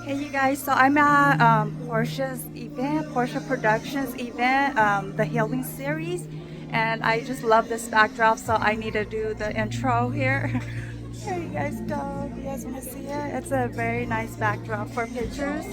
Hey, you guys, so I'm at um, Portia's event, Portia Productions event, um, the Healing Series, and I just love this backdrop, so I need to do the intro here. Here you guys go. You guys want to see it? It's a very nice backdrop for pictures.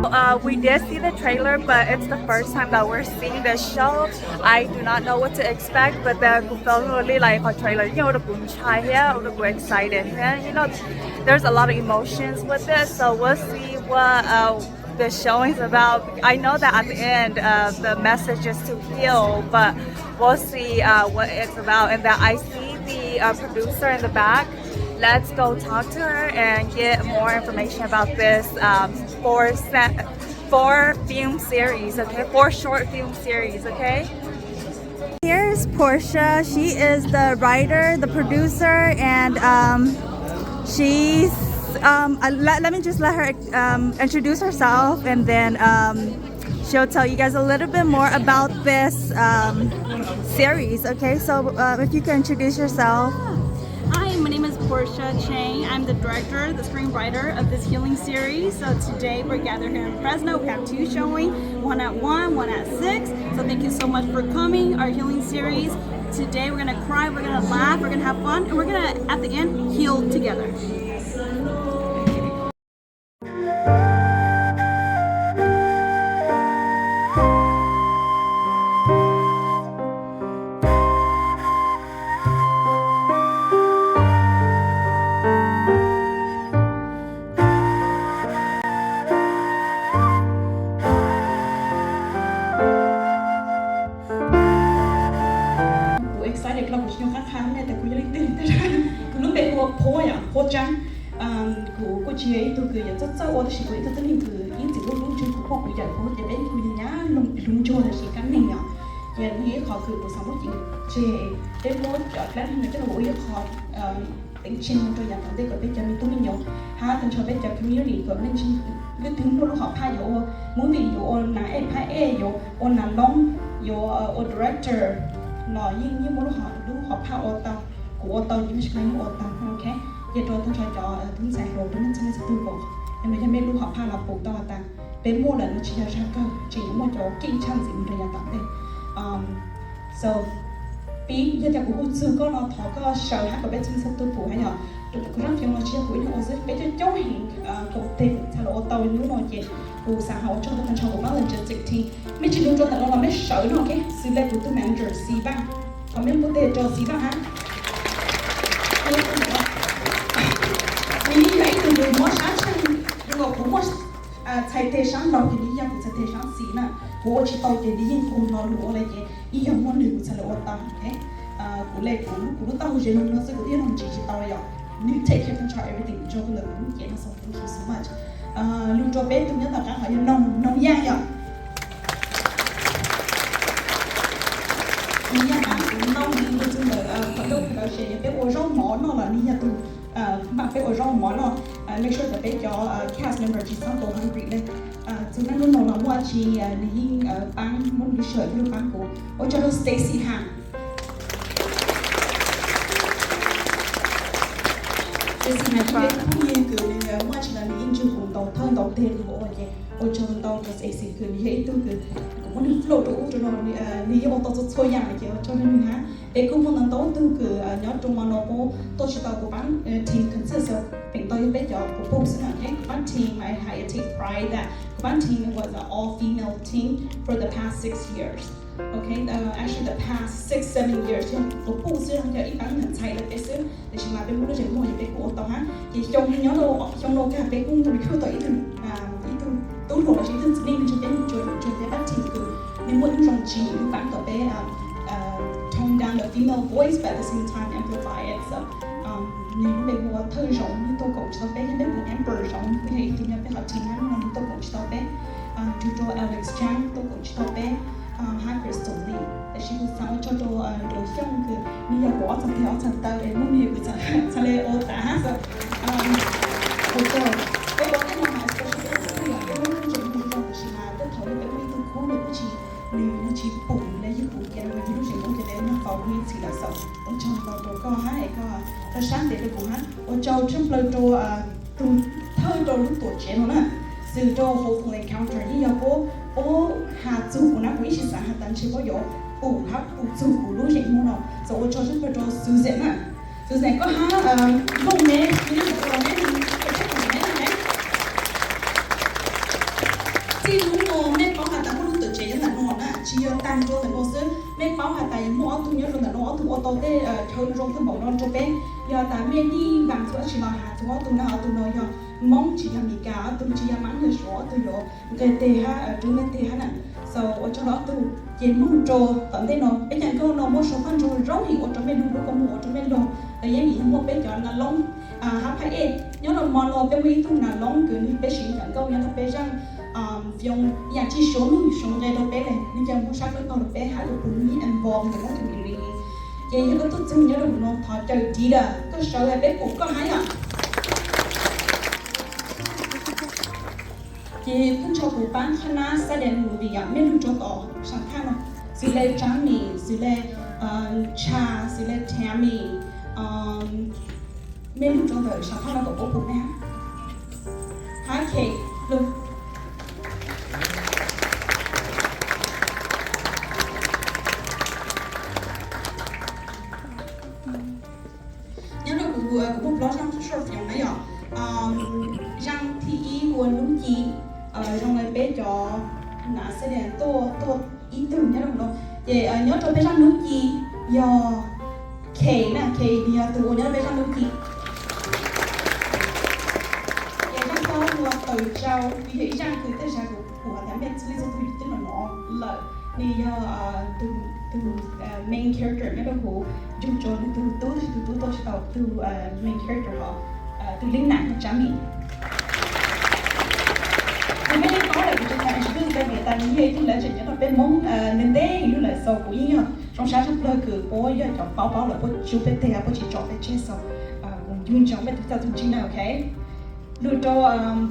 Uh, we did see the trailer, but it's the first time that we're seeing this show. I do not know what to expect, but then kuv feel really like qhov trailer, you know, ua rau kuv ntshai thiab ua rau kuv excited thiab. You know, there's a lot of emotions with it, so we'll see what uh, the showing's about. I know that at the end, uh, the message is to heal, but we'll see uh, what it's about. And then I see the uh, producer in the back. Let's go talk to her and get more information about this um, four, se- four film series, okay? Four short film series, okay? Here's Portia. She is the writer, the producer, and um, she's. Um, uh, let, let me just let her um, introduce herself, and then um, she'll tell you guys a little bit more about this um, series. Okay, so uh, if you can introduce yourself. Hi, my name is Portia Chang. I'm the director, the screenwriter of this healing series. So today we're gathered here in Fresno. We have two showing, one at one, one at six. So thank you so much for coming, our healing series. Today we're gonna cry, we're gonna laugh, we're gonna have fun, and we're gonna, at the end, heal together. Kuv excited los kuv tsis nyob qab qha ne, tes kuv yog leej twg. Kuv lub npe hu ua Phuab yom, Phuab Tsab. Kuv kuj tsis yog ib tug kws yuav txawj txawj ua, tab sis kuv ib tug tib neeg kws ib txwm hlub hlub ntswg kuv, kuv pom kuv yawm, kuv tias peb kuj yog nyab lub ntsug tab sis kab neeg yom. Ces nws ib qhov kws kuv xav muab ceev tseg, peb muab cov pab neeg no coj los ua ib qho teev tsis rau yav tom ntej kom peb cov me tub me nyuam hab tag nrho peb cov community kom leej twg muaj lub hom phaj yuav ua movie, yuav ua nas ej phab ej, yuav ua nas loob, yuav ua director los yeej yeej muaj lub hom, lub hom phaj ua tau. Kuv ua tau ces mej sawv daws yeej ua tau, ok. Ces rau tag nrho cov tub ntxhais hluas, rau nej txhua leej txhua tug kom es mas yog mej lub hom phaj los pum tau has tas peb muaj lawm no tsis yog zaj kawg, tseem yuav muaj cov keej tshaj ntxiv mus rau yav tom ntej. So pib, yog tias kuv hu txug koj no thov koj sawv hab kom peb txhua leej txhua tug pum hab yom. Kuv rab fioov no tsis yog kuv ib leeg ua xwb, peb coob coob heev, kaum teg txhad los ua tau hnub no ces kuv xav hais ua tsaug rau tag nrho kuv manager txeem team. Mej tsis lug rau ntawm no los mej sawv no, ok. Xws le kuv tug manager Xi Vaaj, thov mej npuaj teg rau Xi Vaaj hab. Nws yeej yog ib tug kws mob sab tsheej, yog kuv muaj txhais teg sab laug ces nws yeej yog kuv txhais teg sab xis na. Kuv ua tsis tau ces nws yeej hu hlo lug ua le ces yeej yog muaj nws kuv txhad le ua tau, ok. Kuv le kuv, kuv lub taub hau ze noog no xwb kuv twb yog noog ntsis tsis tau le yom. Nws take care tag nrho everything rau kuv ntawm kuv lub cev no, so thank you so much. Lug rau peb tug nyob tom qab hov yog noog, noog Yaaj yom. Nws yog pab kuv noog, nws yog tug ntawm qhov dub production, yog peb ua zaub mov noj los nws yog tug npaj peb ua zaub mov noj, make sure tas peb cov cast member tsis txhob go hungry le. Txug naj nub no los muaj tsi nws yeej paab, muab nws lub sij hawm lug paab kuv. Ua tsaug rau Stacy Ham. Stacy Ham yog ib tug phooj ywg kws nws muaj tsi los nws yeej ntswg kuv ntau thawj ntau teg lug ua ces ua tsaug ntau rau Stacy kws nws yog ib tug kws kuv muab nws flow rau ub rau no, nws yeej ua tau txhua txhua yaam ces ua tsaug rau nws hab. Peb kuj muaj ntau ntau tug kws nyob rau mo no puab tuaj tsis tau, kuv paab team consist of feem ntau yog peb cov kuv pug xwb na, kuv paab team, I take pride that kuv paab team was an all female team for the past six years. Okay, actually the past six seven years yog kuv pum xwb, yog ib pab ntxhais lawv peb xwb, tiam sis mas peb muaj lub zeem muag ces peb kuj ua tau hab. Ces xyoo nyob rau xyoo no kag peb kuj recruit tau ib tug, ib tug tub hluas los sis ib tug txiv neej nrog peb mus tsuas, mus tsuas peb pab team kws nws muaj ib lub zoo tsim nyog lub paab kom peb tone down the female voice but at the same time amplify it. So nws lub npe hu ua Thawj Zoov, nws tuaj koom tsis tau peb, yog peb tus member Zoov, nws kuj yog ib tug nyob peb qhov team hab, nws tuaj koom tsis tau peb. Tus rau Alex Chang tuaj koom tsis tau peb, hab Crystal Lee. Tab sis kuv xaav ua tsaug rau Nruas Xyooj kws nws yog kuv ob txhais tes ob txhais taw es muaj nws kuv txhaj le ua tas hab. So ua tsaug, peb ua tej no mas especially peb ua txhua yam peb muaj lub zeem muag zoo, tab sis mas tej thaum yog peb muaj ib tug khub nws kuj tsis, nws, nws tsis pum le yug kuv, ces nws yog lub zeem muag ces le noj tau lub ib txhis lawm. So ua tsaug ntau rau koj hab es koj tau sab ntev rau kuv hab. Ua tsaug tshaj plaws rau tus thawj rau lub tuam tsev no na, xws rau Hopeful Encounter, yeej yog puab, puab has txug kuv na, kuv yeej tsis xav has tas ntshe puab yuav pum hab pum txug kuv lub zeem muag no. So ua tsaug tshaj plaws rau Susan na. Susan, koj hab Looj ne, txij hnub no mej paub has tas muaj lub tuam tsev nyob ntawm no na, tsis yog tag rau ntawm no xwb, mej paub has tas muaj ob tug nyob rau ntawm no, ob tug ua tau tej chaw zoo kawg nkaus no rau peb. Yog tas mej nij vaam txug dab tsi los has txug ob tug na, ob tug no yog Moob tsis yog Meskas, ob tug tsis yog Maab yog Suav, ob tug yuav nqeg teg hab rub nqeg teg hab na. So ua tsaug rau ob tug, ces moog rau tom ntej no peb cov nkauj no muaj suav paj ntsug zoo heev ua rau mej lug, lub kua muag ua rau mej lug. Los yeej vim yog muaj peb cov nas loob hab phaj ej. Nyob rau mo no peb muaj ib tug nas loob kws nwg peb siv cov nkauj nyob rau peb zaaj, Fioom, yaam tsi Suav nwg suav nqe rau peb le, nwg ca muaj sab kawg tog rau peb hab lug pum nwg involve ntawm peb community. Ces yog koj tuaj txug nyob rau ntawm no thov caw Dida, koj sawv es peb pum koj hab yom. Ces pheej ntshe kuv paab qhab nab Sundance Movie yom, mej lug rau tom sam phaj no, xws le Johnny, xws le Cha, xws le Tammy, mej lug rau ntawm sam phaj no kom puab pum mej hab. Hab Kate lug. Nyob rau kuv, kuv muaj plaub zaaj short film na yom. Zaaj thib ib hu ua Nub Ci, zoo le peb cov nas xab das tuaj, tuaj ib tug nyob rau no. Ces nyob rau peb zaaj Nub Ci yog Kate na, Kate nws yog tus ua nyob rau peb zaaj Nub Ci. Ces zaaj thib ob hu ua Tawm Tsau, nws yog ib zaaj kws tej zaum kuv pum has tas mej txhua leej txhua tug twb hnov lawm. Nws yog tus main character nyob rau huv, yug rua nws tug tub, tab sis tug tub tuaj tsis tau tug main character hov, tus leej nam yog Tsab Mim. Nws mej le paub lawm, kuv tsis tas nws tsis tug ntawd vim tas nws yog ib tug legend nyob rau peb Moob ntev ntev lug lawm, so kuv yeej yog zoo sab tshaj plawg kws puab yog cov paub paub lawm puab tsis ua peb teg, puab tsis tsom peb tseg, so kuv ncu ntsoov mej tug txaj tug ntseeg na, ok. Lug rau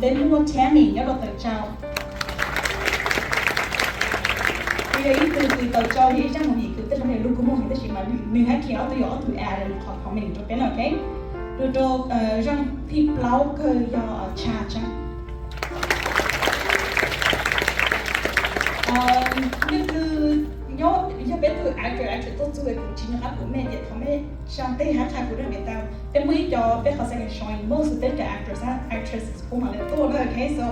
peb muaj Tammy nyob rau Tawm Tsau. Nws yog ib tug kws Tawm Tsau yog ib zaaj movie kws tej zaum yog lub kua muag heev tab sis mas nws hab Kate ob tug yog ob tug add qhov comment rau peb na, ok. Lug rau zaaj thib plaub kawg yog Cha Tsab. Nws kws nyob yog peb tug actor actress tuaj txug es kuv tsis nco qab kuv mej ces thov mej tsa teg hab qha kuv dab vim tas peb muaj ib co peb qhov second showing, most of peb cov actors hab actresses puab mam le tuaj na, ok. So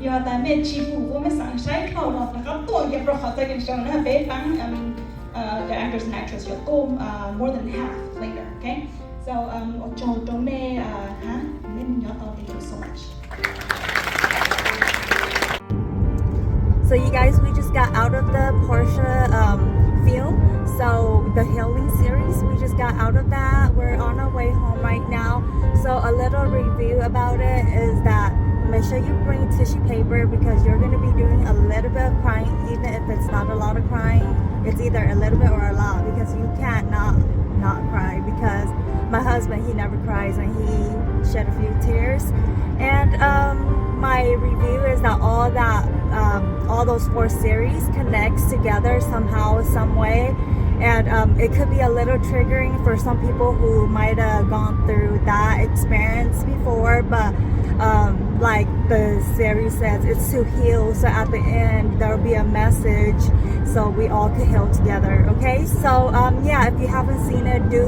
yog tas mej tsis pum puab mej xaav saib dlhau no rov qab tuaj yog rau qhov second showing na, peb paab cov actors and actress yuav tuaj more than half later, ok. So ua tsaug rau mej hab, mej nyob tau, thank you so much. So you guys, we just got out of the Portia um, film, so the healing series, we just got out of that. We're on our way home right now. So a little review about it is that make sure you bring tissue paper because you're going to be doing a little bit of crying, even if it's not a lot of crying. It's either a little bit or a lot because you can't not, not cry because my husband, he never cries and he shed a few tears. And um, my review is that all that um, all those four series connects together somehow, some way. And um, it could be a little triggering for some people who might have gone through that experience before, but um, like the series says, it's to heal. So at the end, there'll be a message so we all can heal together, okay? So um, yeah, if you haven't seen it, do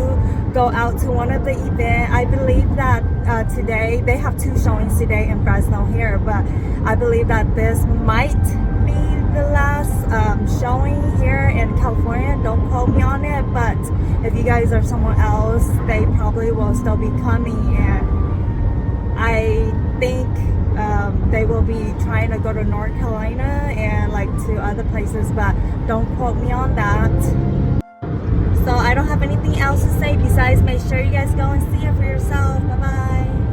go out to one of the event. I believe that uh, today, they have two showings today in Fresno here, but I believe that this might be the last um, showing here in California. Don't quote me on it, but if you guys are somewhere else, they probably will still be coming, and I think um, they will be trying to go to North Carolina and like to other places, but don't quote me on that. So I don't have anything else to say besides make sure you guys go and see it for yourself. Bye bye.